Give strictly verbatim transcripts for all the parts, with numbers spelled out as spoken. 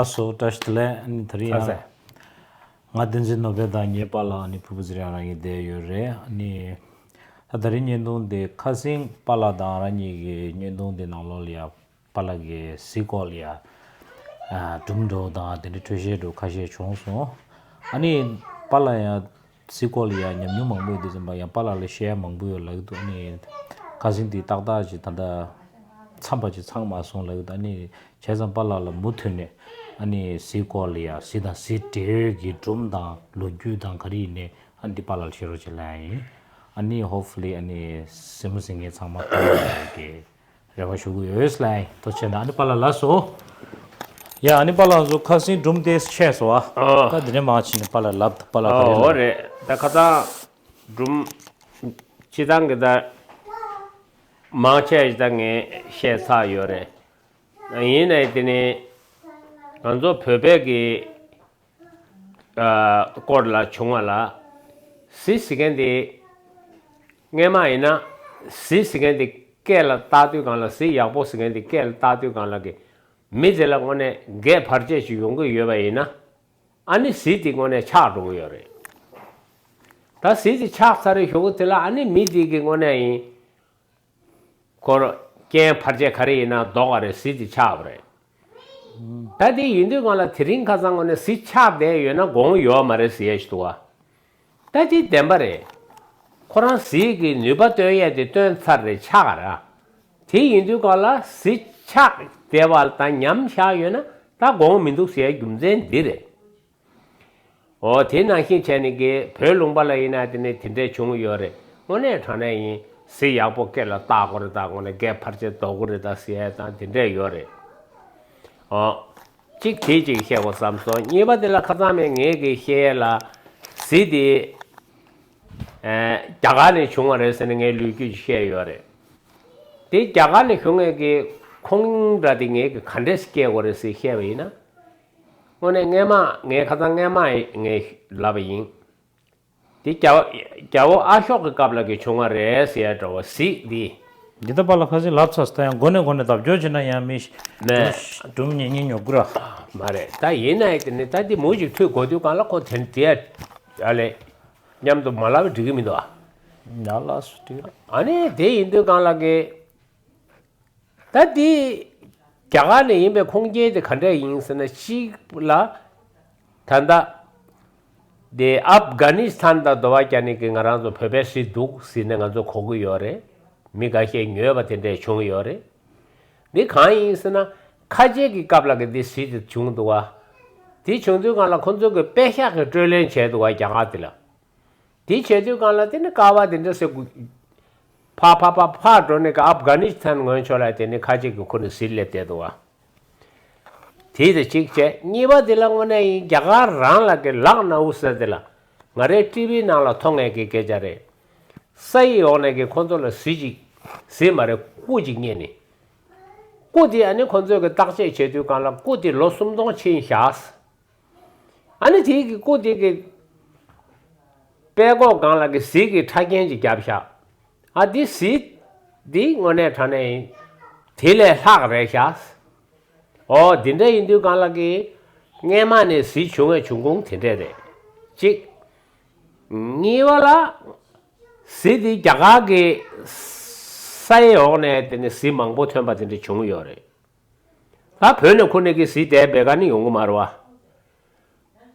ལགས་སོ། བཀྲ་ཤིས་བདེ་ལེགས། ཨ་ནི་དེ་རིང་ཡང་ལགས་སོ། ང་བསྟན་འཛིན་ནོར་བུ་དང་ངའི་པཱ་ལགས་ཨ་ནི་ཕུར་བུ་ཚེ་རིང་རང་གཉིས་བསྡད་ཡོད་རེད། ཨ་ནི་ད་དེ་རིང་བརྙན་ཐུང་འདི་ཁ་སང་པཱ་ལགས་དང་རང་གཉིས་ཀྱི་བརྙན་ཐུང་འདི་ནང་ལོགས་ལ་ཡ་པཱ་ལགས་ཀྱི་གཟི་སྐོར་ལ་ཡ་སྒྲུང་འདྲ་བོ་དང་དེ་འདྲའི་འཕྲོས་བཤད་འདྲ་བོ་ཁ་ཤས་བྱུང་སོང་། ཨ་ནི་པཱ་ལགས་ཡང་གཟི་སྐོར་ལ་ཡང་ཉམས་མྱོང་མང་པོ་ཡོད་དུས་ཙམ་པ་ཡང་པཱ་ལགས་ལ་བཤད་ཡ་མང་པོ་ཡོད་ལབ་ཀྱི་འདུག་ཨ་ནི་ཁ་སང་དེ་ཏག་ཏག་ཅིག་ད་ལྟ་མཚམས་པ་ཅིག་ཚང་མ་སོང་ལབ་ཀྱི་འདུག་ཨ་ནི་བྱས་ཙང་པཱ་ལགས་ལ་མུ་མཐུད་ནས་ཨ་ནི་གཟི་སྐོར་ལ་ཡང་གཟི་དང་གཟི་འབྲེལ་གྱི་སྒྲུང་དང་ལོ་རྒྱུས་དང་ག་རེ་ཡིན་ནའི་ཨ་ནི་འདི་པཱ་ལགས་ལ་བཤད་རོགས་བྱེད་ལབ་ཡིན། ཨ་ནི་hopefully ཨ་ནི་གཟིགས་མོ་གཟིགས་མཁན་ཚང་མ་ཐུགས་རྗེ་ཆེ། རེ་བ་ཞུ་གི་ཡོད་ལབ་ཡིན། ཐུགས་རྗེ་ཆེ་གནང་། ཨ་ནི་པཱ་ལགས་ལགས་སོ། ཡ་ཨ་ནི་པཱ་ལགས་ཚོ་ཁ་སང་སྒྲུང་དེ་བཤད་སོང་ཨ། ཨོ། ད་དེ་ནས་མར་ཕྱིན་ནས་པཱ་ལགས་ལབ་པཱ་ལགས་ག་རེ་ཨོ་ལབ། རེད། ད་ཁ་སང་སྒྲུང་སྤྱི་བཏང་གི་ད་མང་ཆེ་ཞིག་ད་ངས་བཤད་ཚར་ཡོད་རེད། ཡིན་ནའི་དེ་ནས་ང་ཚོ་བོད་པའི་གི་སྐོར་ལ་བྱུང་བ་ལ། གཟི་ཟེར་མཁན་དེ་སྔས་མ་ཡིན་ན་གཟི་ཟེར་མཁན་དེ་སྐེ་ལ་བཏགས་དུས་སྒང་ལ། གཟི་ཡག་པོ་ཟེར་མཁན་དེ་སྐེ་ལ་བཏགས་དུས་སྒང་ལ་གི་མི་དེ་ལ་དངོས་གནས་རྒས་བར་ཆད་ཅིག་ཡོང་གི་ཡོད་པ་ཡིན་ན། ཨ་ནི་གཟི་དེ་དངོས་གནས་ཆག་འགྲོ་གི་ཡོད་རེད། ད་གཟི་དེ་ཆག་ཚར་རེ་ཞོག་གི་དེ་ལ་ཨ་ནི་མི་དེ་གི་དངོས་གནས་ཡིན། ཁོ་རྐྱེན་བར་ཆད་ག་རེ་ཡིན་ན་ལྡོག་ག་རེད། གཟི་དེ་ཆག་པ་རེད། ད་དེ་ཡིན་དུས་སྒང་ལ་དེ་རིང་ཁ་སང་ངོ་ནས་གཟི་ཆག་བསྡད་ཡོད་ན་དགོངས་ཡོད་མ་རེད་ཟེར་ཡ་ཞིག་འདུག་བ། ད་དེ་བདེན་པ་རེད། ཁོ་རང་གཟི་གི་ནུས་པ་སྟོན་ཡས་དེ་སྟོན་ཚར་རེད། ཆག་ག་ར། དེ་ཡིན་དུས་སྒང་ལ་གཟི་ཆག་བསྡད་པ་དང་ཉམས་བཞག་ཡོད་ན་ད་དགོངས་མི་འདུག་ཟེར་ཡ་རྒྱུ་མཚན་འདི་རེད། འོ་དེ་ནང་བཞིན་བྱས་ནས་ཀྱི་བོད་ལུང་པ་ལ་ཡིན་ན་དེ་ནས་དེ་འདྲས་བྱུང་ཡོད་རེད། དངོས་གནས་དྲང་གནས་ཡིན། གཟི་ཡག་པོ་སྐེ་ལ་བཏགས་དགོས་རེད། ད་དངོས་གནས་རྒས་བར་ཆད་ལྡོག་གི་རེད་ད་ཟེར་ཡ་དང་དེ་འདྲས་ཡོད་རེད། འོ། གཅིག་དེ་གཅིག་བཤད་དགོས་བསམ་སོང་། གཉིས་པ་དེ་ལ་ཁ་སང་མེད་ངས་ཀྱི་བཤད་ཡས་ལ་གཟི་དེ་རྒྱ་གར་ནས་བྱུང་བ་རེད་ཟེར་ནས་ངས་ལོ་རྒྱུས་ཅིག་བཤད་ཡོད་རེད། དེ་རྒྱ་གར་ནས་བྱུང་ངས་ཀྱི་ཁོང་འདྲ་དེ་ངས་ཀྱི་ག་འདྲས་སྐྱེ་དགོས་རེད་ཟེར་བཤད་པ་ཡིན་ན། དངོས་གནས་སྔས་མ་ངས་ཁ་སང་སྔས་མ་ངས་ལབ་པ་ཡིན། དེ་རྒྱལ་བ་རྒྱལ་པོ་ཨ་ཤོག་གི་སྐབས་ལ་གི་བྱུང་བ་རེད་ཟེར་ཡ་འདྲ་བ་གཟི་འདི། འདི་ལྟ་བ་ལ་ཁ་སང་ལབ་ཚར་སོང་། ད་ཡང་མགོ་ནས་མགོ་ནས་ལྡབ་སྐྱོར་བྱས་ན་ཡང་མི་མེད། སྒྲུང་ཉན་ཉན་ཉོབ་གི་ར། མ་རེད། ད་ཡིན་ན་ཡང་དེ་ནི་ད་འདི་མུ་ཅིག་ཐུག་གོ་དུས་སྒང་ལ་ཁོ་དེ་དེ་ཡ་ལས་མཉམ་དུ་མ་ལབ་འགྲིག་གི་མི་འདུག་ཨ། ཡ་ལགས་སོ་འགྲིག་ར། ཨ་ནི་དེ་ཡིན་དུས་སྒང་ལ་གི། ད་འདི་རྒྱ་གར་ནས་ཡིན་པའི་ཁུངས་སྐྱེལ་དེ་ག་འདྲ་ཡིན་ཟེར་ན། གཅིག་ལ་ད་ལྟ་དེ་ཨབ་གྷ་ནི་སི་ཐན་དང་དོ་བ་རྒྱག་ནི་གི་ང་རང་ཚོ་བོད་པའི་གཟི་འདུག་ཟེར་ནས་ང་ཚོ་གོ་གི་ཡོད་རེད། མི་འགའ་ཤས་ཉོས་པ་དེ་འདྲས་བྱུང་ཡོད་རེད། འདི་གང་ཡིན་ཟེར་ན་ཁ་ཆེ་གི་སྐབས་ལ་གི་འདི་གཟི་དེ་བྱུང་འདུག་བ། དེ་བྱུང་དུས་སྒང་ལ་ཁོ་ཚོ་གི་པད་ཤག་གི་སྤྲོད་ལེན་བྱས་འདུག་བ་རྒྱ་གར་དེ་ལ། དེ་བྱས་དུས་སྒང་ལ་དེ་ནི་ཀ་བ་དེ་འདྲ་ཟེར་དགོས། ཕ་ཕ་ཕ་ཕ་འགྲོ་ནས་ཀ་ཨབ་གྷ་ནི་སི་ཐན་ངོས་ཕྱོགས་ལ་དེ་ནི་ཁ་ཅིག་གི་ཁོ་ནི་ཟིལ་ལས་བསྡད་འདུག་བ། དེ་དེ་གཅིག་བྱས། གཉིས་པ་དེ་ལ་དངོས་གནས་ཡིན་རྒྱ་གར་རང་ལ་གི་ལག་ན་འུ་ཟེར་དེ་ལ་ང་རའི་ཊི་ཝི་ནང་ལ་མཐོང་ངེས་ཀྱི་སྐད་ཆ་རེད། ས་ཡི་འོག་ནས་ཀྱི་ཁོ་ཚོ་ལ་གཟི་ཅིག་གཟི་མ་རེད། སྐུ་ཅིག་རྙེད་ནི། སྐུ་དེ་ཨ་ནི་ཁོ་ཚོས་ཀྱི་བརྟག་དཔྱད་བྱེད་དུས་སྒང་ ལ་སྐུ་དེ་ལོ་སུམ་སྟོང་ཕྱིན་བཞག་ཨ་ནི་དེའི་གི་སྐུ་དེ་གི་པད་ཀོག་སྒང་ལ་གི་གཟི་གི་ཕྲ་རྒྱན་ཅིག་བརྒྱབ་ཤག་ཨ་དེ་གཟི་དེ་དངོས་གནས་དྲང་གནས་ཡིན། དེ་ལས་ལྷག་རེད་ཤག་ཨོ་དེ་འདྲ་ཡིན་དུས་སྒང་ལ་གི་སྔས་མ་ནས་གཟི་བྱུང་བའི་བྱུང་ཁུངས་དེ་འདྲས་རེད། གཅིག་གཉིས་པ་ལ་གཟི་དེ་རྒྱ་གར་གི་ས་ཡི་འོག་ནས་དེ་ནས་གཟི་མང་པོ་ཐོན་པ་དེ་འདྲ་བྱུང་ཡོད་རེད། ད་བོད་ནས་ཁུར་ནས་ཀྱི་གཟི་དེ་བེ་ག་ནི་ཡོང་གི་མ་རེད་བ།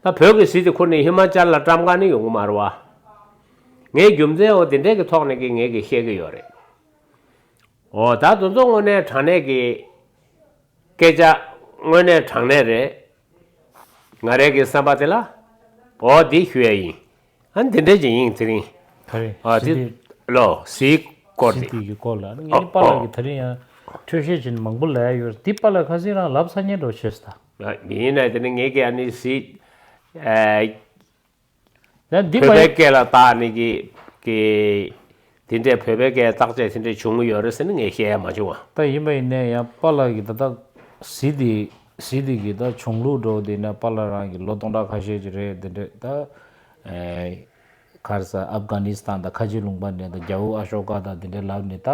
ད་བོད་ཀྱི་གཟི་དེ་ཁུར་ནས་ཧི་མ་ཅལ་ལ་བཀྲམ་ག་ནི་ཡོང་གི་མ་རེད་བ། ངའི་རྒྱུ་མཚན་འོ་དེ་འདྲས་ཀྱི་ཐོག་ནས་ཀྱི་ངས་ཀྱི་བཤད་ཀྱི་ཡོད་རེད། འོ་ད་དེ་ཚོ་དངོས་གནས་དྲང་གནས་ཀྱི་སྐད་ཆ་དངོས་གནས་དྲང་གནས་རེད། ང་རའི་གི་བསམ་པ་དེ་ལ་འོ་འདི་ཞུ་ཡ་ཡིན། ཨ་ནི་དེ་འདྲ་ཅིག་ཡིན་དེ་རིང་། ག་རེ། ཨ་གཟི་དེ་དེ་ལོ་གཟིའི་སྐོར་གཟི་དེ། དེ་གི་སྐོར་ལ་ཨ་ནི་ངས་ཨོ་པཱ་ལགས་ཨོ། ཀྱིས་དེ་རིང་ཡང་འཕྲོས་བཤད་བྱས་ནས་མང་པོ་ལབ་ཡ་ཡོད་རེད། འདི་པཱ་ལགས་ཁ་སང་རང་ལབ་ཚར་མཁན་འདྲ་བོ་བྱས་སོང་ད། ཡིན་ན་དེ་ནི་ངས་ཀྱི་ཨ་ནི་གཟི་ཨ་ཡང་འདི་བོད་པའི་མ་སྐད་ལ་བཏགས་ནི་གི་གི་དེ་འདྲས་བོད་པའི་སྐད་བརྟག་དཔྱད་དེ་འདྲས་བྱུང་གི་ཡོད་རེད་ཟེར་ནི་ངས་བཤད་ཡ་མ་བྱུང་བ། ད་ཡིན་པ་ཡིན་ནའི་ཡང་པཱ་ལགས་ཀྱིས་ད་ལྟ་གཟི་དེ་གཟི་དེ་གི་ད་བྱུང་ལུགས་འདྲ་བོ་དེ་ན་པཱ་ལགས་རང་གི་ལོ་སྟོང་ཕྲག་ཁ་ཤས་ཅིག་རེད་དེ་འདྲས་ད། ཨེ། ག་རེ་ཟེར་ཨབ་གྷ་ནི་སི་ཐན་དང་ཁ་ཆེ་ལུང་པ་ནས་ད་རྒྱལ་པོ་ཨ་ཤོ་ཀ་དང་དེ་འདྲས་ལབ་ནས་ད་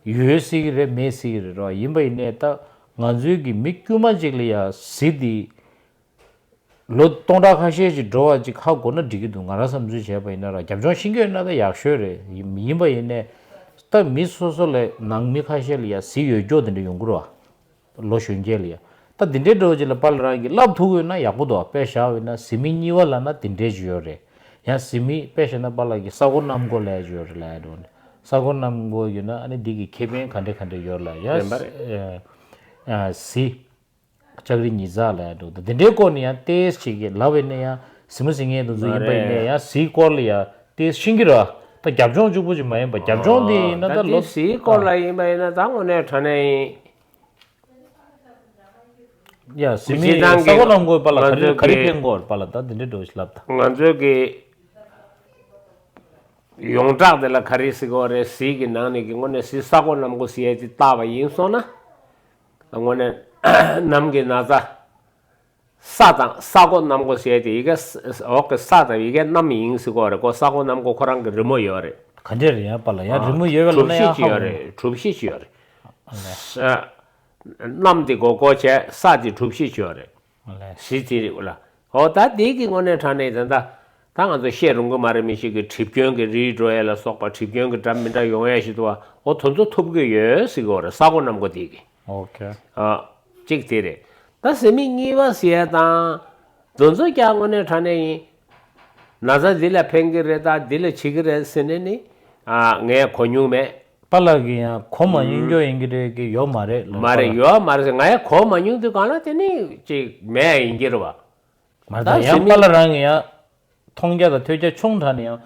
ཡོད་སྲིད་ཀྱི་རེད་མེད་སྲིད་ཀྱི་རེད་རོ། ཡིན་པ་ཡིན་ནའི་ད་ང་ཚོའི་གི་མི་དཀྱུས་མ་ཅིག་ལ་ཡ་གཟི་དེ་ ལོ་སྟོང་ཕྲག་ཁ་ཤས་ཅིག་འགྲོ་བ་ཅིག་ཧ་གོ་ན་འགྲིག་གི་འདུག་ང་རང་བསམ་ཚུལ་བྱས་པ་ཡིན་ན་ར། རྒྱབ་ལྗོངས་ཤེས་ཀྱི་ཡོད་ན་ད་ཡག་ཤོས་རེད། ཡིན་ཡིན་པ་ཡིན་ནའི་ད་མི་སོ་སོ་ལ་ནང་མི་ཁ་ཤས་ལ་ཡ་གཟི་ཡོད་རྒྱུ་དེ་འདྲ་ཡོང་གི་རེད་བ། ལོ་གཞོན་སྐྱེས་ལ་ཡ། ད་དེ་འདྲའི་འགྲོ་ཅིག་ལ་པཱ་ལགས་རང་གིས་བསླབ་ཐུབ་ཀྱི་ཡོད་ན་ཡག་པོ་འདུག་དཔེ་བཞག་པ་ཡིན་ན་གཟི་མིག་གཉིས་པ་ལབ་ན་དེ་འདྲའི་ཅིག་ཡོད་རེད། ཡང་གཟི་མིག་དཔེ་བཞག་ན་པཱ་ལགས་ཀྱི་ས་གོ་གནམ་སྒོ་ལབ་ཡ་ཅིག་ཡོད་རེད་ལབ་ཡ་འགྲོ། ས་གོ་གནམ་སྒོ་ཡོད་ན་ཨ་ནི་འདི་གི་ཁེ་ཕན་ག་འདྲ་ག་འདྲ་ཡོད་ལབ་ཡ། དེ་འདྲ་རེད། ཨ་གཟི། ལྕགས་རི་ཉི་ཟེར་ལབ་ཡ་འདུག་དེ་འདྲའི་སྐོར་ནས་ཡང་ཏོག་ཙམ་ཅིག་གི་ལབ་པ་ཡིན་ན་ཡང་གཟི་མོ་གཟི་ངན་དེ་ཚོ་ཡིན་པ་ཡིན་ན་ཡང་གཟིའི་སྐོར་ལ་ཡང་ཏོག་ཙམ་ཤེས་ཀྱི་རེད། ད་རྒྱབ་ལྗོངས་གཅིག་པུ་ཅིག་མ་ཡིན་པ་རྒྱབ་ལྗོངས་དེ་ཡིན་ན་ད་ད་ལོ་དེ་གཟིའི་སྐོར་ལ་ཡིན་པ་ཡིན་ན་ད་དངོས་གནས་དྲང་གནས་ཡིན། ཡ་གཟི་མིག་སྤྱིར་བཏང་ས་གོ་གི་གནམ་སྒོའི་པཱ་ལགས་ག་རེ་ང་ཚོ་ག་རེ་གི་ཕན་གོ་པཱ་ལགས་ད་དེ་འདྲའི་འགྲོ་ཞིག་ལབ་ད། ང་ཚོའི་གི་ཡོངས་གྲགས་དེ་ལ་ག་རེ་ཟེར་གོ་རེད། གཟི་གི་ནང་ནས་གི་དངོས་གནས་གཟི་ས་གོ་གནམ་སྒོ་ཟེར་ཡ་ཅིག་བཏགས་པ་ཡིན་སོང་ན། དངོས་གནས་གནམ་གྱི་ན་ཚ། ས་དང་ས་གོ་གནམ་སྒོ་ཟེར་ཏེ་ཡི་གེ་ས་འོག་གི་ས་དང་ཡི་གེ་གནམ་ཡིན་ཟེར་གོ་རེད། ཁོ་ས་གོ་གནམ་སྒོ་ཁོ་རང་གི་རི་མོ་ཡོད་རེད། ག་འདྲས་རེད་ཡ་པཱ་ལགས། ཡ་རི་མོ་ཡོད་པ་ལ་གྲུ་བཞི་ན་ཡ་ཅིག་ཧ་ཡོད་གོ་རེད། གྲུ་བཞི་ཅིག་ཡོད་རེད། ཨ་ལས། ས་གནམ་དེ་སྒོ་སྒོ་བྱས་ས་དེ་གྲུ་བཞི་ཅིག་ཡོད་རེད། ཨ་ལས། གཟི་དེ་རེད་ལ། འོ་ད་དེ་གི་དངོས་གནས་དྲང་གནས་ད་ད་ད་ང་ཚོ་བཤད་རུང་གི་མ་རེད། མི་ཞིག་གི་གྲིབ་སྐྱོན་གི་རིལ་འགྲོ་ཡ་ལ་སོགས་པ་གྲིབ་སྐྱོན་གི་འདྲ་མི་འདྲ་ཡོང་ཡ་ཞིག་འདུག་བ། འོ་དེ་ཚོ་ཐུབ་གི་ཡོད་ཟེར་གི་ཡོད་རེད། ས་གོ་གནམ་སྒོ་དེ་གི། ཨོ་ཁེ། ཨ། གཅིག་དེ་རེད། ད་གཟི་མིག་གཉིས་པ་ཟེར་ཡ་དང་། དེ་ཚོ་ཀྱང་དངོས་གནས་དྲང་གནས་ཡིན། ན་ཚ་འདི་ལ་ཕན་གི་རེད་ད་འདི་ལ་བྱེད་གི་རེད་ཟེར་ནས་ནི། ཨ་ངས་གོ་མྱོང་མེད། པཱ་ལགས་ཀྱིས་ཡང་གོ་མ་མྱོང་རྒྱུ་ཡིན་གི་རེད་གི་ཡོད་མ་རེད་ལ། མ་རེད་པཱ་ལགས། ཡོད་མ་རེད་ཟེར། ང་ཡང་གོ་མ་མྱོང་དུས་གང་ལ་དེ་ནི་ཅིག་མེད་ཡིན་གྱི་རེད་བ། མ་རེད་ད་ད་ཡང་གཟི་མིག་པཱ་ལགས་རང་གིས་ཡང་མཐོང་རྒྱ་དང་ཐོས་རྒྱ་ཆུང་དྲགས་ནས་ཡང་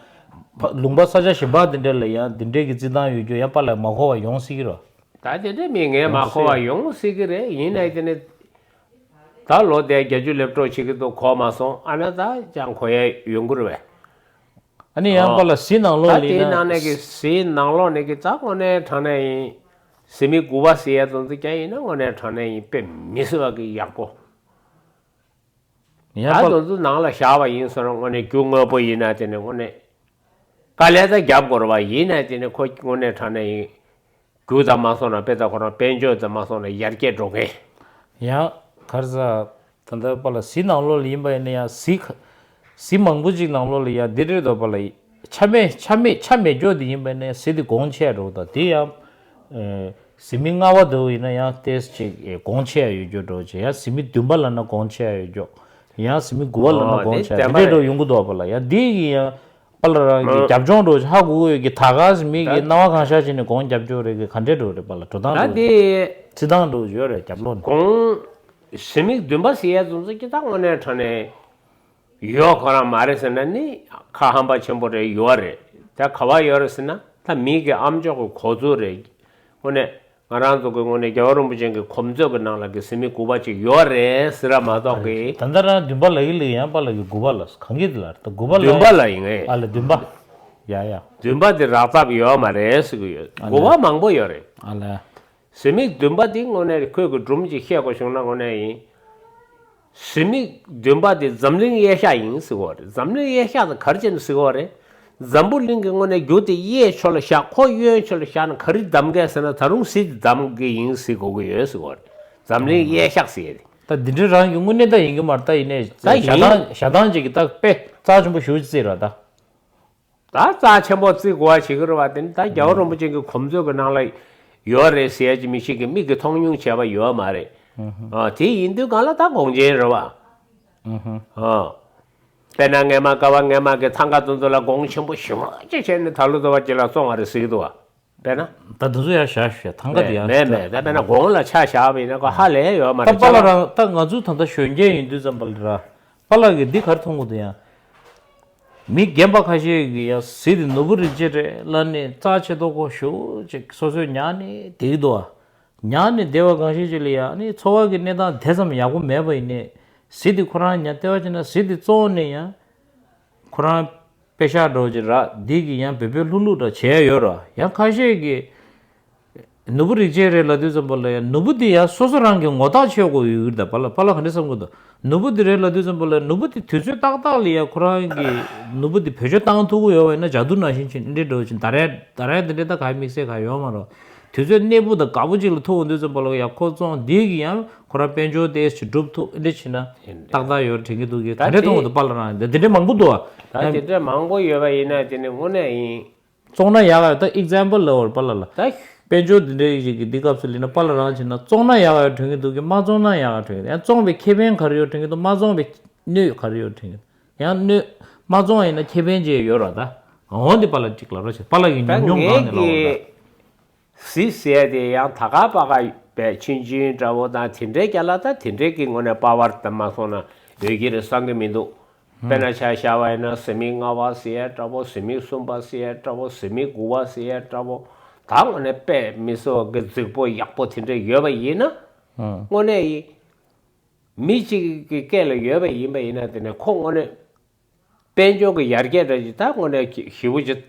ཕ་ལུང་པ་ས་ཆ་གཞན་པ་དེ་འདྲ་ལ་ཡང་དེ་འདྲའི་གི་རྩིས་ཐང་ཡོད་རྒྱུ་ཡང་པཱ་ལགས་མ་གོ་བ་ཡོང་སྲིད་ཀྱི་རེད། ད་དེ་འདྲ་མི་ངས་མ་གོ་བ་ཡོང་སྲིད་ཀྱི་རེད། ཡིན་ནའི་དེ་ནི་ད་ལོ་དེ་བརྒྱད་ཅུ་སླེབས་འགྲོ་བྱེད་ཀྱི་འདུག་གོ་མ་སོང་། ཨ་ན་ད་ཅང་གོ་ཡ་ཡོང་གི་རེད་བས། ཨ་ནི་ཡང་པཱ་ལགས་གཟི་ནང་ལོགས་ད་ལ་དེའི་ཡིན་ན། ནང་ནས་ཀྱི་གཟིའི་ནང་ལོགས་ནས་ཀྱི་ད་དངོས་གནས་དྲང་གནས་ཡིན། གཟི་མིག་དགུ་པ་ཟེར་ཡ་དེ་ཚོ་ཀྱང་ཡིན་ན་དངོས་གནས་དྲང་གནས་ཡིན། དཔེ་མི་སྲིད་པ་གི་ཡག་པོ། ཡང་ད་པཱ་དེ་ཚོ་ནང་ལ་བཞག་པ་ཡིན་ཟེར་ན་དངོས་གནས་རྒྱུ་དངོས་པོ་ཡིན་ན་དེ་ནས་དངོས་གནས་དཀའ་ལས་ད་རྒྱབ་དགོས་རེད་བ། ཡིན་ན་དེ་ནས་ཁོ་དངོས་གནས་དྲང་གནས་ཡིན། རྒྱུ་དང་མ་སོང་ན་དཔེ་ད་ཁོ་རང་དཔལ་འབྱོར་དང་མ་སོང་ན་ཡར་རྒྱས་འགྲོ་མཁན། ཡང་ག་རེ་ཟ། ད་ལྟ་པཱ་ལགས་གཟི་ནང་ལོགས་ལ་ཡིན་པ་ཡིན་ན་ཡང་གཟི་ཁ་གཟི་མང་པོ་ཅིག་ནང་ལོགས་ལ་ཡང་འདི་རེད་དོ་པཱ་ལགས། ཆ་མེད་ཆ་མེད་ཆ་མེད་སྐྱོ་དེ་ཡིན་པ་ཡིན་ན་ཡང་གཟི་དེ་གོང་ཆེ་འགྲོ་ད་དེ་ཡང་། ཨ་གཟི་མིག་ལྔ་པ་དེ་ཡིན་ན་ཡང་ཏོག་ཙམ་ཅིག་གོང་ཆེ་ཡ་ཡོད་རྒྱུ་འགྲོ་ཅིག་ཡང་གཟི་མིག་བདུན་པ་ལབ་ན་གོང་ཆེ་ཡ་ཡོད་རྒྱུ། ཡང་གཟི་མིག་དགུ་པ་ལབ་ན་ཨོ་གོང་དེ་ཆེ་ཡ་དེ་བདེན་པ་འདྲ་རེད། འགྲོ་ཡོང་གི་འདུག་པཱ་ལགས། ཡང་དེ་ཡིན་ཡང་། པཱ་ལགས་རང་གི་ཨ་རྒྱབ་ལྗོངས་འགྲོ་ཧ་གོ་གི་ཡོད་ཀྱི་ད་ག་གཟི་མིག་གི་ད་སྣང་བ་གང་ཤར་བྱས་ནས་གོང་རྒྱབ་སྐྱོར་རེད་གི་ག་འདྲས་འགྲོ་རེད་པཱ་ལགས། འགྲོ་སྟངས་ད་འགྲོ་དེ་རྩི་སྟངས་འགྲོ་ཡོད་རེད་རྒྱབ་ལོགས་ནས། གོང་གཟི་མིག་བདུན་པ་ཟེར་ཡ་ཚོ་ཚོ་ཀྱི་ད་དངོས་གནས་དྲང་གནས་ཡོད་ཁོ་རང་མ་རེད་ཟེར་ན་ནི་ཁ་ཧམ་པ་ཆེན་པོ་རེད། ཡོད་རེད། ད་ག་བ་ཡོད་རེད་ཟེར་ན་ད་མི་གི་ཨམ་ཅོག་གི་གོ་ཚུལ་རེད། དངོས་གནས། ང་རང་ཚོ་གི་ངོས་ནས་རྒྱལ་བ་རིན་པོ་ཆེ་གི་གོ་མཛོད་ཀྱི་ནང་ལ་གི་གཟི་མིག་དགུ་པ་ཅིག་ཡོད་རེད་ཟེར་ར་མ་གཏོགས་གི། ད་ལྟ་རང་བདུན་པ་ལབ་ཀྱི་ལབ་ཡང་པཱ་ལགས་ཀྱིས་དགུ་པ་ལབ་གང་གི་དེ་ལ་ད་དགུ་པ་ལབ་བདུན་པ་ལ་ཡིན་ངེས། ཨ་ལ་བདུན་པ། ཡ་ཡ། བདུན་པ་དེ་རག་ཐབས་ཡོད་མ་རེད་ཟེར་གི་ཡོད། ཨ་ལ། དགུ་པ་མང་པོ་ཡོད་རེད། ཨ་ལ། གཟི་མིག་བདུན་པ་དེ་དངོས་གནས་ཁོས་གི་སྒྲུང་ཅིག་བཤད་དགོས་བྱུང་ན་དངོས་གནས་ཡིན། གཟི་མིག་བདུན་པ་དེ་འཛམ་གླིང་གཡས་གཞག་ཡིན་ཟེར་གོ་རེད། འཛམ་གླིང་གཡས་གཞག་དེ་ག་རེ་བྱས་ནས་ཟེར་གོ་རེད། འཛམ་བུ་གླིང་གི་དངོས་གནས་རྒྱུ་དེ་གཡས་ཕྱོགས་ལ་བཞག་ཁོ་གཡོན་ཕྱོགས་ལ་བཞག་ན་ག་རེ་བདམས་གས་ཟེར་ན་ད་རུང་གཟི་དེ་བདམས་གི་ཡིན་ཟེར་གོ་གི་ཡོད་ཟེར་གོ་རེད། འཛམ་གླིང་གཡས་གཞག་ཟེར་ཡས་དེ། ད་འདི་འདྲ་རང་གི་དངོས་གནས་ད་ཡིན་གི་མ་རེད། ད་ཡིན་ནའི་ད་ཞག་ཡིན། དང་ཞག་དང་ཅིག་གི་ད་དཔེ་རྩ་ཆེན་པོ་ཞུ་རྩིས་ར་ད། ད་རྩ་ཆེན་པོ་བརྩི་དགོས་པ་བྱེད་ཀྱི་རེད་བ། དེ་ནི་ད་རྒྱལ་བ་རིན་པོ་ཆེ་གི་གོ་མཛོད་ཀྱི་ནང་ལ་ཡོད་རེད་ཟེར་ཡ་ཅིག་མི་ཞིག་གིས་མིག་གིས་མཐོང་མྱོང་བྱས་པ་ཡོད་མ་རེད། ཨ་དེ་ཡིན་དུས་གང་ལ་ད་དགོངས་ཆེན་རེད་བ། ཨ་དཔེར་ན་སྔས་མ་ཀ་བ་སྔས་མ་གི་ཐང་ག་དེ་ཚོ་ལ་དགོངས་ཆེན་པོ་ཞེ་པོ་ཅིག་བྱས་ནས་ད་ལོ་ཟླ་བ་གཅིག་ལ་བཙོང་བ་རེད་ཟེར་གྱི་འདུག་བ། དཔེར་ན། ད་དེ་ཚོ་ཡར་བཞག་ཞེས་ཐང་ག་དེ་ཡང་མེད་མེད་མེད། ད་དཔེར་ན་དགོང་ལ་ཆ་བཞག་པ་ཡིན་ན་ཁོ་ཧ་ལས་ཡོད་མ་རེད། ད་པཱ་ལགས་རང་ད་ང་ཚོ་ད་ལྟ་གཞོན་སྐྱེས་ཡིན་དུས་ཙམ་པ་ལ་ར། པཱ་ལགས་ཀྱིས་འདི་ག་རེ་མཐོང་གི་འདུག་ཡང་། མི་རྒན་པ་ཁ་ཤས་ཀྱིས་ཡང་གཟི་དེ་ནོར་བུ་རིགས་ཅན་རེད་ལབ་ནས་རྩ་ཆེ་ཏོག་ཀོ་ཞེ་པོ་ཅིག་སོ་སོས་ཉར་ནས་བསྡད་ཀྱི་འདུག་བ། ཉར་ནས་བསྡད་པ་གང་ཤེས་ཅིག་ལ་ཡང་ནི་འཚོ་བ་གི་གནས་སྟངས་དེ་ཙམ་ཡག་པོ་མེད་པ་ཡིན་ནའི་གཟི་དེ་ཁོ་རང་ཉར་བལྟས་པ་བྱས་ན་གཟི་དེ་བཙོངས་ནས་ཡང་ཁོ་རང་པེ་ཤག་འདྲ་བོ་ཅིག་རག་འདི་གི་ཡང་བེད་སྤྱོད་ལྷུག་ལྷུག་འདྲ་བྱས་ཡོད་ར། ཡང་ཁ་ཤས་ཀྱིས་ནོར་བུ་རིགས་ཅན་རེད་ལབ་དུས་ཙམ་པ་ལ་ཡང་ནོར་བུ་དེ་ཡང་སོ་སོ་རང་གི་ངོ་ཐག་ཆོད་དགོས་ཡོད་ཀྱི་རེད། ད་པཱ་ལགས་པཱ་ལགས་ག་འདྲ་བསམ་གྱི་འདུག་ནོར་བུ་དེ་རེད་ལབ་དུས་ཙམ་པ་ལ་ནོར་བུ་དེ་དུས་ཚོད་ཏག་ཏག་ལ་ཡང་ཁོ་རང་གི་ནོར་བུ་དེ་བེད་སྤྱོད་བཏང་ཐུབ་ཀྱི་ཡོད་པ་ཡིན་ན་ཇ་དུ་ནང་བཞིན་ཅིག་འདི་འདྲ་འདྲ་བོ་ཅིག་ད་རེས་ད་རེས་འདི་འདྲའི་ད་ག་དམིགས་བསལ་ག་ཡོད་མ་རེད། དུས་ཚོད་གནས་སྤོ་དང་དགའ་པོ་ཅིག་ལ་ཐུག་འོང་དུས་ཙམ་པ་ལ་ཡ་ཁོ་བཙོང་འདི་གི་ཡང་ཁོ་རང་དཔལ་འབྱོར་དེ་ཞིག་སྒྲུབ་ཐུབ་འདི་བྱེད་ན་ཏག་ཏག་ཡོད་དྲན་གྱི་འདུག་གི། ད་དེ་འདྲ་མཐོང་གི་འདུག་པཱ་ལགས་རང་དེ་འདྲ་མང་པོ་འདུག་ཨ། ད་དེ་འདྲ་མང་པོ་ཡོད་པ་ཡིན་ན་དེ་ནི་དངོས་གནས་ཡིན། བཙོང་ན་ཡག་ཡོད་ད་example་ལབ་པར་པཱ་ལགས་ལ། ད་དཔལ་འབྱོར་འདི་འདྲའི་ཞིག་གི་འདི་སྐབས་སུ་ལེན་ན་པཱ་ལགས་རང་བྱེད་ན་བཙོང་ན་ཡག་ཡོད་དྲན་གྱི་འདུག་གི། མ་བཙོང་ན་ཡག་ཡོད་དྲན་གྱི་འདུག་ཡང་བཙོང་བའི་ཁེ་ཕན་ག་རེ་ཡོད་དྲན་གྱི་འདུག་མ་བཙོང་བའི་གནོད་ག་རེ་ཡོད་དྲན་གྱི་འདུག་ཡང་གནོད་མ་བཙོང་ཡིན་ན་ཁེ་ཕན་ཅིག་ཡོད་ར་ད། འོ་འདི་པཱ་ལགས་གཅིག་ལབ་རོགས་བྱེད། པཱ་ལགས་ཀྱི་ད་ཉམས་མྱོང་ངས་གང་ནས་ལབ་ཀྱི་འོ་ད། གཟི་ཟེར་དེ་ཡང་ད་ག་པ་ག་བས་ཆུང་ཆུང་འདྲ་བོ་དང་དེ་འདྲའི་རྒྱ་ལ་ད་དེ་འདྲའི་གི་ངོ་ནས་པ་ཝར་དང་མ་སོང་ན་ཡོད་ཀྱི་རེད་བསམ་གི་མི་འདུག་དཔེར་ན་ཆ་བཞག་པ་ཡིན་ན་གཟི་མིག་ལྔ་པ་ཟེར་ཡ་འདྲ་བོ་གཟི་མིག་གསུམ་པ་ཟེར་ཡ་འདྲ་བོ་གཟི་མིག་དགུ་པ་ཟེར་ཡ་འདྲ་བོ་ད་ངོ་ནས་དཔེ་མི་སྲིད་པ་གི་རྫིག་པོ་ཡག་པོ་དེ་འདྲ་ཡོད་པ་ཡིན་ན་དངོས་གནས་ཡིན། མི་གཅིག་གི་སྐད་ལ་ཡོད་པ་ཡིན་པ་ཡིན་ན་དེ་ནས་ཁོ་དངོས་གནས་དཔལ་འབྱོར་གྱི་ཡར་རྒྱས་འདྲ་ཅིག་ད་དངོས་གནས་ཞེ་པོ་ཅིག་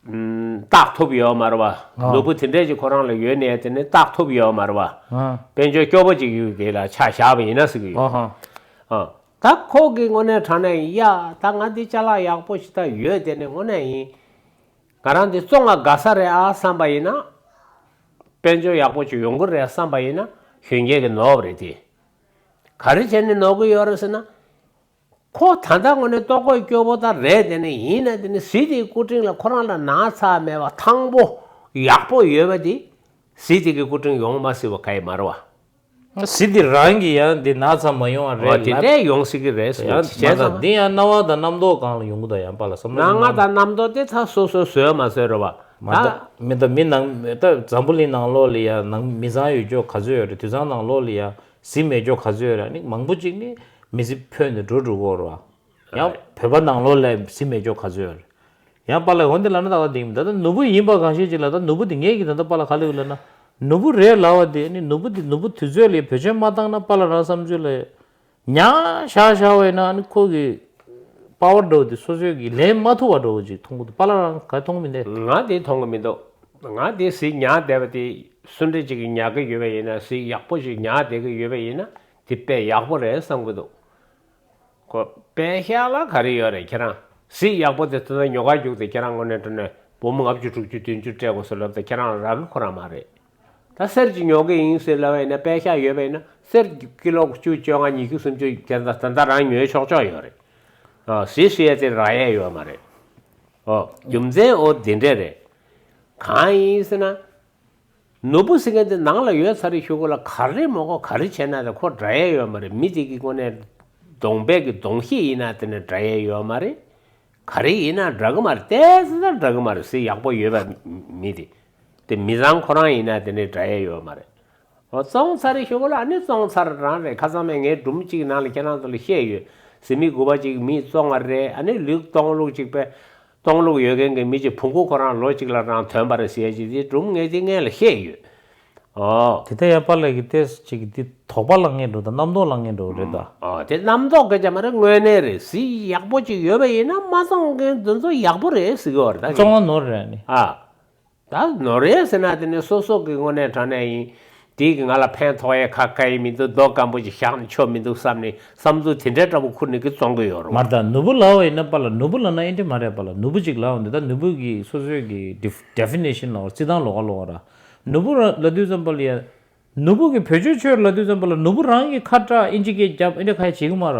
བརྟག་ཐུབ་ཡོད་མ་རེད་བ། ཨ། ནོར་བུ་དེ་འདྲས་ཅིག་ཁོ་རང་ལ་ཡོད་ནས་དེ་ནས་བརྟག་ཐུབ་ཡོད་མ་རེད་བ། ཨ། དཔལ་འབྱོར་སྐྱོ་པོ་ཅིག་ཡོད་དེ་ལ་ཆ་བཞག་པ་ཡིན་ན་ཟེར་གི་ཡོད། ཨ་ཧ། ཨ། ད་ཁོ་གི་དངོས་གནས་དྲང་གནས་ཡ་ད་ང་འདི་ཅ་ལག་ཡག་པོ་ཞིག་ད་ཡོད་དེ་ནས་དངོས་གནས་ཡིན། ང་རང་འདི་བཙོང་བ་དགའ་ས་རེད་ཨ་བསམ་པ་ཡིན་ན། དཔལ་འབྱོར་ཡག་པོ་ཅིག་ཡོང་གི་རེད་བསམ་པ་ཡིན་ན་གཞོན་སྐྱེས་ཀྱི་ནོར་བ་རེད་དེ། ག་རེ་བྱས་ནས་ནོར་གི་ཡོད་རེད་ཟེར་ན། ཁོ་ད་ལྟ་དངོས་གནས་ལྟོ་གོས་སྐྱོ་པོ་ད་རེད་དེ་ནས་ཡིན་ན་དེ་ནས་གཟི་དེའི་སྐུ་དྲིན་ལ་ཁོ་རང་ལ་ན་ཚ་མེད་པ་ཐང་པོ་ཡག་པོ་ཡོད་པ་དེ་གཟི་དེ་གི་སྐུ་དྲིན་ཡོང་མ་སྲིད་པ་ག་ཡི་མ་རེད་བ། གཟི་དེ་རང་གི་ཡང་དེ་ན་ཚ་མ་ཡོང་བ་རེད་ལ། དེ་འདྲས་ཡོང་སྲིད་ཀྱི་རེད་ཟེར་ཡང་བྱས་ཙང་། འདི་ཡང་སྣང་བ་དང་རྣམ་རྟོག་གང་ལ་ཡོང་གི་འདུག་ཡང་པཱ་ལགས་བསམ་བློ་སྣང་བ་དང་རྣམ་རྟོག་དེ་ད་སོ་སོས་བཟོས་མ་བཟོས་རེད་བ། མ་ད་ད་མི་ད་མི་ནང་ད་འཛམ་བུ་གླིང་ནང་ལོགས་ལ་ཡང་ནང་མི་ཚང་ཡོད་ཅོག་ག་ཚོད་ཡོད་རེད། དུད་ཚང་ནང་ལོགས་ལ་ཡང་གཟི་མེད་ཅོག་ག་ཚོད་ཡོད་རེད། ཨ་ནི་མང་པོ་ཅིག་ནི་མི་གཟི་ཕོད་ནས་འགྲོ་འགྲོ་གི་ཡོད་རེད་བ། ཡང་བོད་པ་ནང་ལོགས་ལ་གཟི་མེད་ཅོག་ག་ཚོད་ཡོད་རེད། ཡང་པཱ་ལགས་འོན་ཏེ་ལབ་ན་ད་ག་དེ་ཡིན་ད་ལྟ་ནོར་བུ་ཡིན་པ་གང་ཤེས་ཅིག་ལ་ད་ནོར་བུ་དེ་ངེད་ཀྱི་ད་ལྟ་པཱ་ལགས་ག་ལེ་ཡོད་ལབ་ན་ནོར་བུ་རེད་ལབ་པ་དེ་ནི་ནོར་བུ་དེ་ནོར་བུ་དུས་ཚོད་ལ་བེད་སྤྱོད་མ་བཏང་ན་པཱ་ལགས་རང་བསམ་ཚུལ་ལ་ཉག་བཞག་བཞག་པ་ཡིན་ན་ནི་ཁོ་གི་པ་ཝར་འདྲ་བོ་དེ་སོ་སོའི་གི་ལེན་མ་ཐུབ་པ་འདྲ་བོ་ཅིག་མཐོང་གི་འདུག་པཱ་ལགས་རང་ག་མཐོང་གི་མི་འདུག་ང་དེ་མཐོང་གི་མི་འདུག་ང་དེ་གཟི་ཉར་བསྡད་པ་དེ་སུ་འདྲ་ཅིག་གིས་ཉར་གི་ཡོད་པ་ཡིན་ན་གཟི་ཡག་པོ་ཞིག་ཉར་བསྡད་གི་ཡོད་པ་ཡིན་ན་དེ་དཔེ་ཡག་པོ་རེད་བསམ་གི་འདུག་ཁོ་པད་ཤག་ལ་ག་རེ་ཡོད་རེད་ཁྱེད་རང་། གཟི་ཡག་པོ་དེ་ད་ལྟ་ཉོ་གར་རྒྱུགས་ཏེ་ཁྱེད་རང་དངོས་གནས་དྲང་གནས་འབུམ་ལྔ་བཅུ་དྲུག་ཅུ་བདུན་ཅུ་སྤྲད་དགོས་ཟེར་ལབ་ད་ཁྱེད་རང་ལ་རག་གི་ཁོ་རང་མ་རེད། ད་གསེར་གྱི་ཉོ་གི་ཡིན་ཟེར་ལབ་པ་ཡིན་ན་པད་ཤག་ཡོད་པ་ཡིན་ན་གསེར་གྱི་ཀི་ལོ་བཅུ་བཅོ་ལྔ་ཉི་ཤུ་སུམ་ཅུ་དེ་འདྲ་ད་ལྟ་རང་ཉོས་ཆོག་ཆོག་ཡོད་རེད། ཨ་གཟི་ཟེར་ཡ་དེ་རག་ཡ་ཡོད་མ་རེད། ཨོ་རྒྱུ་མཚན་ཨོ་དེ་འདྲས་རེད། གང་ཡིན་ཟེར་ན། ནོར་བུ་ཟེར་མཁན་དེ་ནང་ལ་ཡོད་ཚར་རེད་ཞུ་གོ་ལ་ག་རེ་མོ་གོ་ག་རེ་བྱས་ན་དེ་ཁོ་འདྲ་ཡས་ཡོད་མ་རེད། མི་དེ་གི་ངོ་ནས་གདོང་པའི་གི་གདོང་ཤེས་ཡིན་ན་དེ་ནས་འདྲ་ཡས་ཡོད་མ་རེད། ག་རེ་ཡིན་ན་འདྲ་གི་མ་རེད། ཏོག་ཙམ་འདྲ་གི་མ་རེད་ཟེར་ཡག་པོ་ཡོད་པ་མི་དེ། དེ་མི་ཚང་ཁོ་རང་ཡིན་ན་དེ་ནས་འདྲ་ཡས་ཡོད་མ་རེད། འོ་བཙོང་ཚར་རེད་ཞུ་གོ་ལ་ཨ་ནི་བཙོང་ཚར་རང་རེད། ཁ་སང་མེད་ངའི་སྒྲུང་གཅིག་ནང་ལ་ཁྱེད་རང་ཚོ་ལ་བཤད་ཡོད། གཟི་མིག་དགུ་པ་གཅིག་མིས་བཙོང་བ་རེད། ཨ་ནི་ལུག་སྟོང་ལུག་གཅིག་པས། སྟོང་ལུག་ཡོད་མཁན་གྱི་མི་གཅིག་བོང་གུ་ཁོ་རང་ལོ་གཅིག་ལ་རང་ཐོན་པ་རེད་ཟེར་ཡ་ཅིག་དེ་སྒྲུང་ངས་དེ་སྔོན་ལ་བཤད་ཡོད། ཨོ། དེ་ལྟ་ཡང་པཱ་ལགས་ཀྱི་ཏོག་ཙམ་ཅིག་འདི་དོགས་པ་ལངས་མཁན་འགྲོ་དང་རྣམ་རྟོག་ལངས་མཁན་འགྲོ་རེད་ད། ཨོ་དེ་རྣམ་རྟོག་སྐད་ཆ་མ་རེད། དངོས་གནས་རེད། གཟི་ཡག་པོ་ཅིག་ཡོད་པ་ཡིན་ན་མ་བཙོང་མཁན་དེ་ཚོ་ཡག་པོ་རེད་ཟེར་གི་ཡོད་རེད་ད། བཙོང་ན་ནོར་རེད་ནི། ཨ། ད་ནོར་རེད་ཟེར་ན་དེ་ནི་སོ་སོ་གི་དངོས་གནས་དྲང་གནས་ཡིན། དེ་གི་ང་ལ་ཕན་ཐོགས་ཡས་ཁ་ཁ་ཡི་མི་འདུག་རྡོ་སྐམ་པོ་ཞིག་བཞག་ནས་ཆོ་མི་འདུག་བསམ་ནས་བསམ་ཚུལ་དེ་འདྲའི་འདྲ་པོ་ཁུར་ནས་གི་བཙོང་གི་ཡོད་རེད་བ། མར་ད་ནོར་བུ་ལབ་པ་ཡིན་ན་པཱ་ལགས་ནོར་བུ་ལབ་ན་ཨེ་འདྲ་མ་རེད་པཱ་ལགས། ནོར་བུ་ཅིག་ལབ་འོང་དུས་ད་ནོར་བུ་གི་སོ་སོའི་གི་ཌིཕ་ཌེ་ཕི་ནེ་ཤན་ལབ་རྩི་སྟངས་ལོགས་ཀ་ལོགས་ཀ་ར། ནོར་བུ་ར་ལབ་དུས་ཙམ་པ་ལ་ཡ། ནོར་བུ་གི་བེད་སྤྱོད་ཆོས་ལབ་དུས་ཙམ་པ་ལ་ནོར་བུ་རང་གི་ཁ་བྲལ་ཨིན་ཇི་སྐད་རྒྱབ་ཨེ་འདྲ་ཁ་ཡ་བྱེད་གི་མ་ར།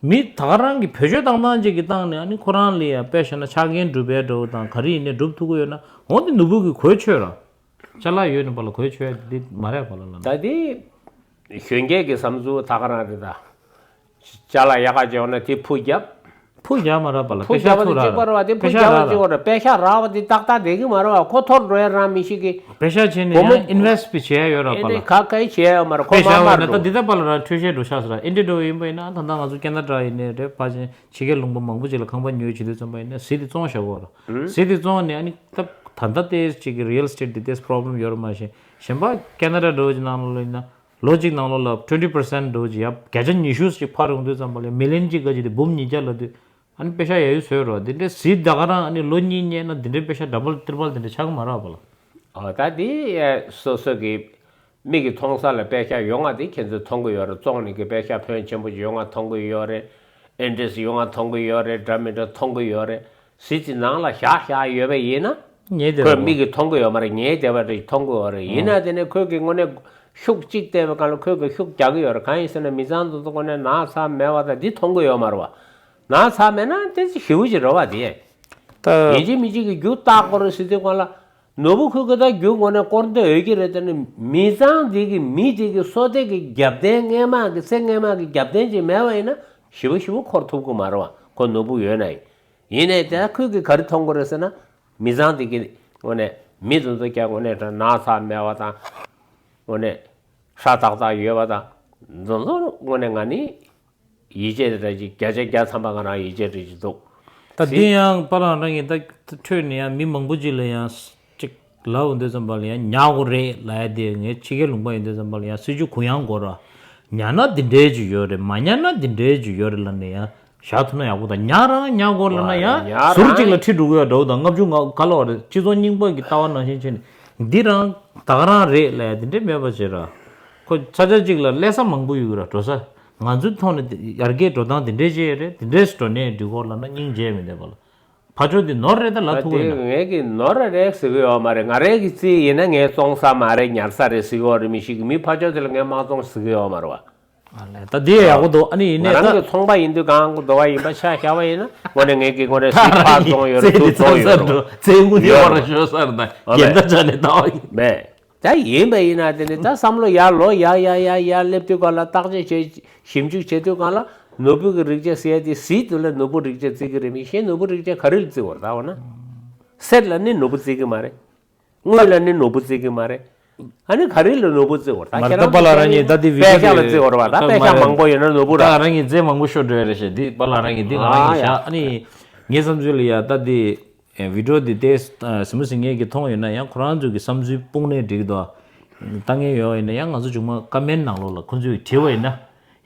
མི་ད་ག་རང་གི་བེད་སྤྱོད་བཏང་སྟངས་ཅིག་གི་སྟེང་ནས་ཨ་ནི་ཁོ་རང་ལ་ཡ་དཔེ་བཞག་ན་ཆ་རྐྱེན་སྒྲུབ་པའི་འགྲོ་དང་ག་རེ་ཡིན་ནའི་སྒྲུབ་ཐུབ་ཀྱི་ཡོད་ན་འོ་དེ་ནོར་བུ་གི་གོ་ཆོད་ར། ཅ་ལག་ཡོད་ནི་པ་ལ་གོ་ཆོད་འདི་མ་རེད་པ་ལ་ལ། ད་དེ་གཞོན་སྐྱེས་ཀྱི་བསམ་ཚུལ་ད་ག་རང་རེད་ད། ཅ་ལག་ཡག་ག་བྱུང་ན་དེ་ཕུ་རྒྱབ། ཕུ་རྒྱབ་མ་རག་པ་ལ་ཕུ་པེ་ཤ་རྒྱབ་པ་དེ་ཚུར་གཅིག་པ་ར་རེད་བ། དེ་ཕུ་པེ་ཤ་རག་རག་པ་དེ་ཏག་ཏག་བསྡད་ཀྱི་མ་རེད་བ། ཁོ་འཐོར་འགྲོ་ཡ་རང་མི་ཤེས་ཀི། པེ་ཤ་བྱས་ནས་སྒོར་མོ་ཡང་ཨིན་ཝེ་སི་ཊི་བྱེད་ཡ་ཡོད་ར་པ་ལ། ཨེ་འདྲ་ག་ག་ཡི་བྱེད་ཡ་ཡོད་མ་རེད། ཁོ་པེ་ཤ་ཕར་བས་མར་ན་ད་འགྲོ། འདི་ལྟ་པ་ལ་རང་འཕྲོས་ཤེས་འགྲོ་ཤག་ཟེར་ར། ཨེ་འདྲ་འགྲོ་ཡིན་པ་ཡིན་ན་ད་ལྟ་ང་ཚོ་ཁེ་ན་ཌ་ཡིན་ནའི་རེད་པ་ཅན་ཕྱི་རྒྱལ་ལུང་པ་མང་པོ་ཅིག་ལ་ཁང་པ་ཉོས་བྱེད་དུས་ཙམ་པ་ཡིན་ན་གཟི་དེ་བཙོང་བཞག་གོ་ར། གཟི་དེ་བཙོང་ནས་ཨ་ནི་ད་ད་ལྟ་དེ་ཅིག་གི་རི་ཡལ་ཨེ་སི་ཊེ་ཊི་དེ་ཏེས་པོ་རོ་བྷི་ལེམ་ཡོད་ར་མ་ཤེས། གཞན་པ་ཁེ་ན་ཌ་འགྲོ་ཅིག་ནང་ལོགས་ལ་ཡིན་ན། ལོ་གཅིག་ནང་ལོགས་ལ་ཊུ་ཝེན་ཊི་པར་སེན་ཊི་འགྲོ་ཅིག་ཡ་བརྒྱ་ཆ་ཉི་ཤུ་ཅིག་འཕར་ཡོང་དུས་ཙམ་པ་ལ་མི་ལི་ཡོན་གཅིག་ག་ཅིག་དེ་འབུམ་ཉིས་བརྒྱ་ལ་དུས་ཨ་ནི་པེ་ཤ་ཡ་ཡུལ་བཟོས་རོགས། དེ་འདྲའི་གཟི་ད་ག་རང་ཨ་ནི་ལོ་གཉིས་རྙེད་ན་དེ་འདྲའི་པེ་ཤ་ཌ་བལ་ཏྲི་པལ་དེ་འདྲ་ཆགས་ཀྱི་མ་རེད་པ་ལ། ཨོ་ད་དེ་སོ་སོ་གི་མིག་གིས་མཐོང་ས་ལ་པེ་ཤ་ཡོང་བ་དེ་ཁྱེད་ཚོས་མཐོང་གི་ཡོད་རེད། བཙོང་ནས་གི་པེ་ཤ་ཕོན་ཆེན་པོ་ཞིག་ཡོང་བ་མཐོང་གི་ཡོད་རེད། ཨིན་ཊི་རེ་སི་ཊི་ཡོང་བ་མཐོང་གི་ཡོད་རེད། འདྲ་མི་འདྲ་མཐོང་གི་ཡོད་རེད། གཟི་དེ་ནང་ལ་བཞག་བཞག་ཡོད་པ་ཡིན་ན་ ཉལ་བསྡད་ཁོས་རོ། མིག་གིས་མཐོང་གི་ཡོད་མ་རེད། ཉལ་བསྡད་པ་རེད། མཐོང་གི་ཡོད་རེད། ཡིན་ན་དེ་ནས་ཁོས་ཀྱི་དངོས་གནས་ཤུགས་གཅིག་བལྟས་པའི་སྒང་ལ་ཁོས་ཀྱི་ཤུགས་རྒྱག་གི་ཡོད་རེད། གང་ཡིན་ཟེར་ན་མི་ཚང་དེ་ཚོ་དངོས་གནས་ན་ཚ་མེད་པ་དང་འདི་མཐོང་གི་ཡོད་མ་རེད་བ། ན་ཚ་མེད་ན་དེ་ཅི་ཞེ་པོ་ཅིག་རེད་བ་དེ། ད་ཡིན་གཅིག་མིན་གཅིག་གི་རྒྱུ་བརྟག་དགོས་རེད་ཟེར་དུས་སྒང་ལ། ནོར་བུ་ཁོས་ཀྱི་ད་རྒྱུ་དངོས་གནས་སྐོར་འདོད་ཡོད་ཀྱི་རེད། དེ་ནི་མི་ཚང་དེ་གི་མི་དེ་གི་སོ་དེ་གི་རྒྱབ་རྟེན་སྔས་མ་གི་ཚེ་སྔས་མ་གི་རྒྱབ་རྟེན་ཅིག་མེད་པ་ཡིན་ན་ཞེ་པོ་ཞེ་པོ་འཁོར་ཐུབ་ཀྱི་མ་རེད་བ། ཁོ་ནོར་བུ་ཡོད་ན་ཡིན། ཡིན་ནའི་དེ་ཁོས་ཀྱི་ག་རེ་མཐོང་གི་རེད་ཟེར་ན། མི་ཚང་དེ་གི་དངོས་གནས་མི་དེ་ཚོ་ཀྱང་དངོས་གནས་ན་ཚ་མེད་པ་དང་། དངོས་གནས་ཧྲ་ཏག་ཏག་ཡོད་པ་དང་། དེ་ཚོ་དངོས་གནས་ང་ནི་ཡིད་ཆེས་ར་ཅིག་བརྒྱ་ཆ་བརྒྱ་ཐམ་པ་ང་རང་ཡིད་ཆེས་ར་ཅིག་འདུག་ད་འདི་ཡང་པ་ལགས་རང་གིས་ད་འཕྲོས་ནས་ཡང་མི་མང་པོ་ཅིག་ལ་ཡང་ཅིག་ལབ་འོང་དུས་ཙམ་པ་ལ་ཡང་ཉར་དགོས་རེད་ལབ་ཡ་དེ། ངའི་ཕྱི་རྒྱལ་ལུང་པ་ཡིན་དུས་ཙམ་པ་ལ་ཡང་སྲིད་ཇུས་གུ་ཡངས་དགོས་ར། ཉར་ན་འདི་འདྲའི་ཅིག་ཡོད་རེད། མ་ཉར་ན་འདི་འདྲའི་ཅིག་ཡོད་རེད་ལབ་ནས་ཡང་བཞག་ཐུབ་ན་ཡག་པོ། ད་ཉར་རང་ཉར་དགོས་ལབ་ན་ཡང་ཟུར་གཅིག་ལ་ཁྲིད་འགྲོ་གི་ཡོད་འདྲ་བོ་དང་། ལྔ་བཅུ་ང་ག་ལབ་རེད། སྤྱི་ཚོགས་རྙིང་པ་གི་ལྟ་བ་ནང་བཞིན་བྱས་ནས་འདི་རང་ད་ག་རང་རེད་ལབ་ཡ་འདི་འདྲའི་མེད་པ་བྱས་ར། ཁོ་ཆ་ཆ་གཅིག་ལ་སླེབས་ས་མང་པོ་ཡོད་ར། འགྲོ་ས། ང་ཚོའི་ཐོག་ནས་ཡར་རྒྱས་འགྲོ་སྟངས་འདི་འདྲས་བྱས་རེད། འདི་འདྲས་འགྲོ་ནས་འགྲིག་གོ་ལབ་ན་སྙིང་རྗེ་མི་འདོད་པ་ལ། ཕར་ཕྱོགས་འདི་ནོར་རེད་ད་ལབ་ཐུབ་ཀྱི་ཡོད་ན། ངས་ཀྱི་ནོར་རེད་ཟེར་གི་ཡོད་མ་རེད། ང་རང་གི་རྩིས་ཡིན་ན་ངས་བཙོང་ས་མ་རེད། ཉར་ས་རེད་ཟེར་གི་ཡོད་རེད། མི་ཞིག་གིས་མི་ཕར་ཕྱོགས་དེ་ལ་ངས་མ་བཙོང་ཟེར་གི་ཡོད་མ་རེད་བ། ཨ་ལས། ད་འདི་ཡང་ཡག་པོ་འདུག་ཨ་ནི་ཡིན་ནའི་ང་རང་ད་གི་ཚོང་པ་ཡིན་དུས་གང་གི་འདོད་པ་ཡིན་པ་ཆ་བཞག་པ་ཡིན་ན། དངོས་གནས་ངས་ཀྱི་དངོས་གནས་ད་རྩིས་ཕར་བཙོང་ཡོད་རེད། ཚུར་བཙོང་ཡོད་རེད། རྩིས་ངུ་ནི་ཡོད་རེད། ཤོར་ས་རེད་ད། ཨ་ལས། འགལ་ཟླ་ཆ་ནས་ལྟ་བ་ཡིན། མེད། ད་ཡིན་པ་ཡིན་ན་དེ་ནི་ད་བསམ་བློ་ཡར་ལོག་ཡར་ཡར་ཡར་ཡར་སླེབས་དུས་སྒང་ལ། བརྟག་དཔྱད་བྱེད་ཞིབ་འཇུག་བྱེད་དུས་སྒང་ལ། ནོར་བུ་གི་རིགས་ཆ་ཟེར་ཡ་དེ་གཟིགས་དུས་ལ་ནོར་བུ་རིགས་ཆ་བརྩི་གི་རེད། མི་གཞན་ནོར་བུ་རིགས་ཆ་ག་རེ་ལ་བརྩི་བར་ད་འོ་ན། གསེར་ལ་ནི་ནོར་བུ་བརྩི་གི་མ་རེད། དངུལ་ལ་ནི་ནོར་བུ་བརྩི་གི་མ་རེད། ཨ་ནི་ག་རེ་ལ་ནོར་བུ་བརྩི་བར་ད། མ་ཁྱེད་རེད་ད། རང་པཱ་ལགས་རང་གིས་ད་འདི་པད་ཤག་ལ་བརྩི་བར་བ་ད། པད་ཤག་མང་པོ་ཡོད་ན་ནོར་བུ་ར། ད་རང་གིས་རྫས་མང་པོ་ཤོར་འགྲོ་ཡ་རེད་ཤག་འདི་པཱ་ལགས་རང་གིས་འདི་ང་རང་གིས་བཞག་ཨ་ནི་ངའི་བསམ་ཚུལ་ལ་ཡ་ད་འདི། ཨེ། བི་ཌི་ཡོ་འདི་ཏོག་ཙམ་ཟིང་མོ་ཟིང་ངེ་གི་མཐོང་ཡོད་ན་ཡང་ཁོ་རང་ཚོ་གི་བསམ་ཚུལ་སྤུངས་ནས་འགྲིག་གི་འདུག་ལྟ་མཁན་ཡོད་ཡིན་ན་ཡང་ང་ཚོ་ཆུང་མ་ཀ་མེན་ནང་ལོགས་ལ་ཁོ་ཚོས་བྲིས་པ་ཡིན་ན།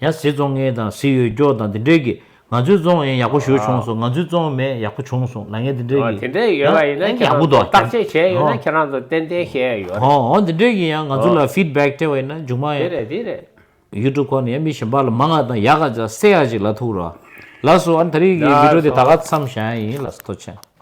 ཡང་གཟི་བཙོང་མཁན་དང་གཟི་ཡོད་སྐྱོ་དང་དེ་འདྲས་ཀྱི་ང་ཚོས་བཙོང་ཡིན་ཡག་པོ་ཞེ་པོ་བྱུང་སོང་། ང་ཚོས་བཙོང་མེད་ཡག་པོ་བྱུང་སོང་ལབ་མཁན་དེ་འདྲས་ཀྱི་དེ་འདྲས་ཡོད་པ་ཡིན་ན་ཡང་ཁྱེད་ཡག་པོ་འདུག་བརྟག་དཔྱད་བྱས་ཡོད་ན་ཨོ། ཁྱེད་རང་ཚོ་ཏན་ཏན་བཤད་ཡ་ཡོད་རེད། ཨོ་ཨོ་དེ་འདྲས་ཀྱི་ཡང་ང་ཚོ་ལ་ཨོ་ཕིཌ་བེག་སྤྲད་པ་ཡིན་ན་མཇུག་མ་ཡང་དེ་རེད་དེ་རེད། ཡུ་ཊུབ་ཁོ་ནས་ཡང་མི་གཞན་པ་ལ་མང་ང་དང་ཡག་ག་ཅག་གསལ་ཡ་ཅིག་ལབ་ཐུབ་རོགས། ལགས་སོ། ཨ་ནི་ད་རེས་ཀྱི་ལགས་བི་ཌི་ཡོ་དེ་ད་སོ། ག་མཚམས་བཞག་ཡ་ཡིན། ལགས་སོ། ཐུགས་རྗེ་ཆེ།